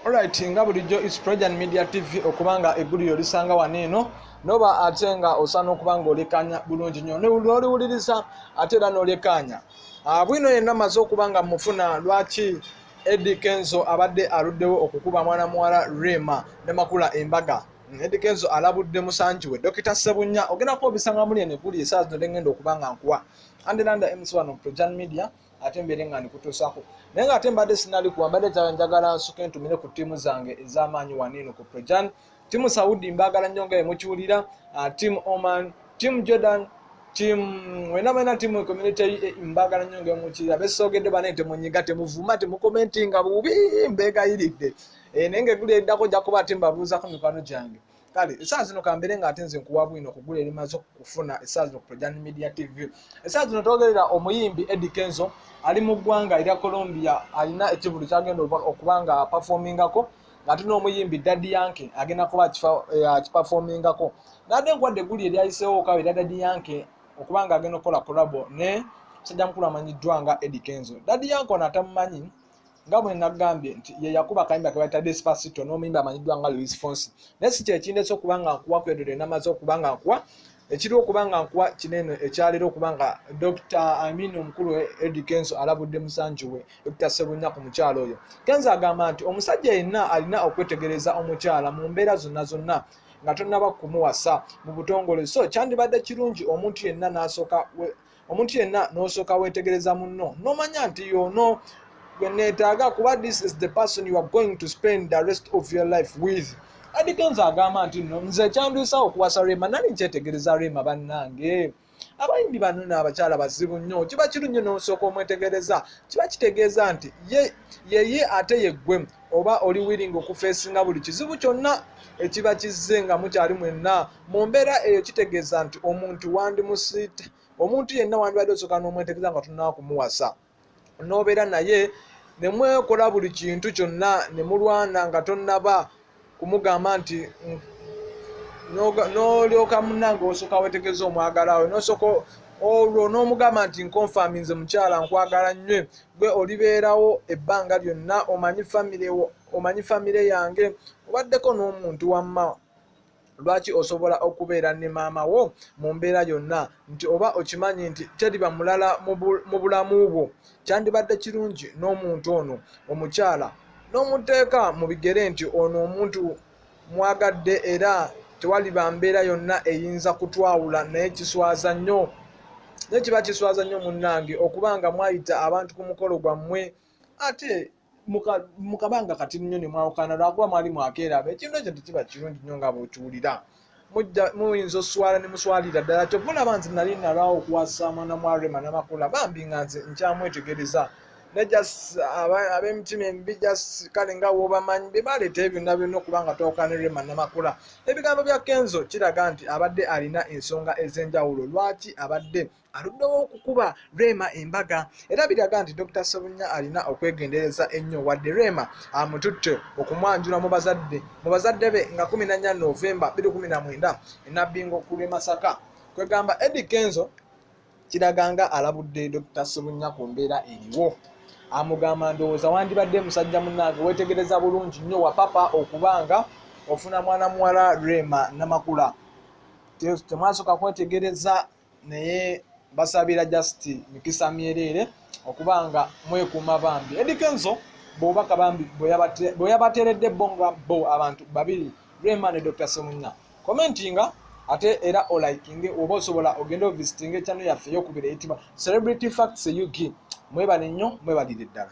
Alright, nga bulijjo is Projan Media TV okubanga egguliro lisanga wano eno noba ate nga osaana okuba nga olekanya bulungi nnyo n'oliwuliriza ate era n'olekanya. Bwino yenna maze okuba nga mufuna lwaki Eddy Kenzo abadde aluddewo okukuba mwana muwala Rema Namakula embaga. Eddy Kenzo alabudde musanji we Dr. Ssebunya ogenda kwobisanga muli eno eggulire essaawa zino lengenda okuba nga nkuwa. Andelanda MC wano Projan Media ate mbeere nga ndikutuusaako. Naye nga ate mbadde sinalikuwa mbadde njagala nsuke ntumire ku ttiimu zange ez'amaanyi wano eno ku Projan. Ttiimu Saudi mbaagala nnyo nga emukiwulira, ttiimu Oman, ttiimu Jordan, ttiimu wena mwena ttiimu community mbaagala nnyo nga emukiwulira. Besoogedde bane temunyiga, temuvuma, temukomentinga bubi, mbeegayiridde. Naye ng'eggulire eriddako nja kuba ate mbabuuzaako mikwano gyange. Kale essaawa zino kambeere nga ate nze nkuwa bwino okugula erimaze okufuna essaawa zino ku Projan Media TV. Essaawa zino twogerera omuyimbi Eddy Kenzo ali mu ggwanga erya Colombia, alina ekivvulu ky'agenda okuba nga aperformingako, ng'ate n'omuyimbi Daddy Yankee agenda kuba akiperformingako. N'ate nkuwadde eggulire eryayiseewo kawe erya Daddy Yankee okuba nga agenda okukola collabo ne musajja mukulu amanyiddwa nga Eddy Kenzo. Daddy Yankee ono atamumanyi nga bwe nagambye nti ye yakuba akayimba ke bayita Despacito n'omuyimbi amanyiddwa nga Luis Fonsi. Naye si kye kindeese okuba nga nkuwa ku ebyo namaze okuba nga nkuwa, ekiriwo okuba nga nkuwa kino eno ekyaleero okuba nga Dr. Amin omukulu Eddy Kenzo alabudde musanji we Dr. Ssebunya ku mukyala oyo. Kenzo agamba nti omusajja yenna alina okwetegereza omukyala mu mbeera zonna zonna nga tonnaba kumuwasa mu butongole. So kyandibadde kirungi omuntu yenna n'asooka omuntu yenna n'osooka weetegereza munno n'omanya nti y'ono gwe neetaaga kuba this is the person you are going to spend the rest of your life with. Eddy Kenzo agamba nti nno nze ekyanduusawo okuwasa Rema nali nkyetegereza Rema bannange. Abayimbi bano n'abakyala bazibu nnyo, kiba kiru nnyo n'osooka omwetegereza, kiba kitegeeza nti ye ate ye ggwe oba oli willing okufeesinga buli kizibu kyonna ekiba kizze nga mukyali mwenna. Mu mbeera eyo kitegeeza nti omuntu wandimusiita, omuntu yenna wandibadde osooka n'omwetegereza nga tonnaba kumuwasa. N'obeera naye ne mwekola buli kintu kyonna ne mulwana nga tonnaba kumugamba nti n'olyoka munnange osooka weetegereza omwagala we, n'osooka olwo n'omugamba nti nkonfaminze mukyala nkwagala nnyo, gwe olibeerawo ebbanga lyonna, omanyi famire yange, obaddeko n'omuntu wamma, lwaki osobola okubeera ne maama wo mu mbeera yonna nti oba okimanyi nti teriba mulala mu bulamu bwo. Kyandibadde kirungi n'omuntu ono omukyala n'omuteeka mu bigere nti ono omuntu mwagadde era tewaliba mbeera yonna eyinza kutwawula, naye kiswaza nnyo, naye kiba kiswaza nnyo munnange okuba nga mwayita abantu ku mukolo gwammwe ate mukabanga kati nnyo ne mwawukana lwakuba mwali mwakeeraba. Ekintu ekyo tekiba kirungi nnyo nga bw'okiwulira. Muyinza oswala ne muswalira ddala. Kyova olaba nze nali nalwawo okuwasa mwana mwa Rema Namakula, bambi nga nze nkyamwetegereza. Ne just ab'emitima emibi just kale nga w'obamanyi be baleeta ebyo byonna byonna okuba nga twawukana ne Rema Namakula. Ebigambo bya Kenzo kiraga nti abadde alina ensonga ez'enjawulo lwaki abadde aluddewo okukuba Rema embaga, era biraga nti Dr. Ssebunya alina okwegendereza ennyo wadde Rema amututte okumwanjula mu bazadde be nga 14 Novemba 2019 e Nabbingo ku lw'e Masaka. Kwegamba Eddy Kenzo kiraga nga alabudde Dr. Ssebunya ku mbeera eriwo. Amugamba ndowooza wandibadde musajja munnange weetegereza bulungi nnyo wapapa okubanga ofuna mwana muwala Rema Namakula. Temwasooka kwetegereza naye basabira just mikisa myereere okubanga mwekuuma bambi. Eddy Kenzo bw'obubaka bambi bwe yabateeredde bo nga bo abantu babiri Rema ne Dr. Ssebunya. Commentinga ate era olikinge oba osobola ogende ovisitinge channel yaffe ey'okubiri eyitibwa Celebrity Facts UG. Mwebale nnyo, mwebalire ddala.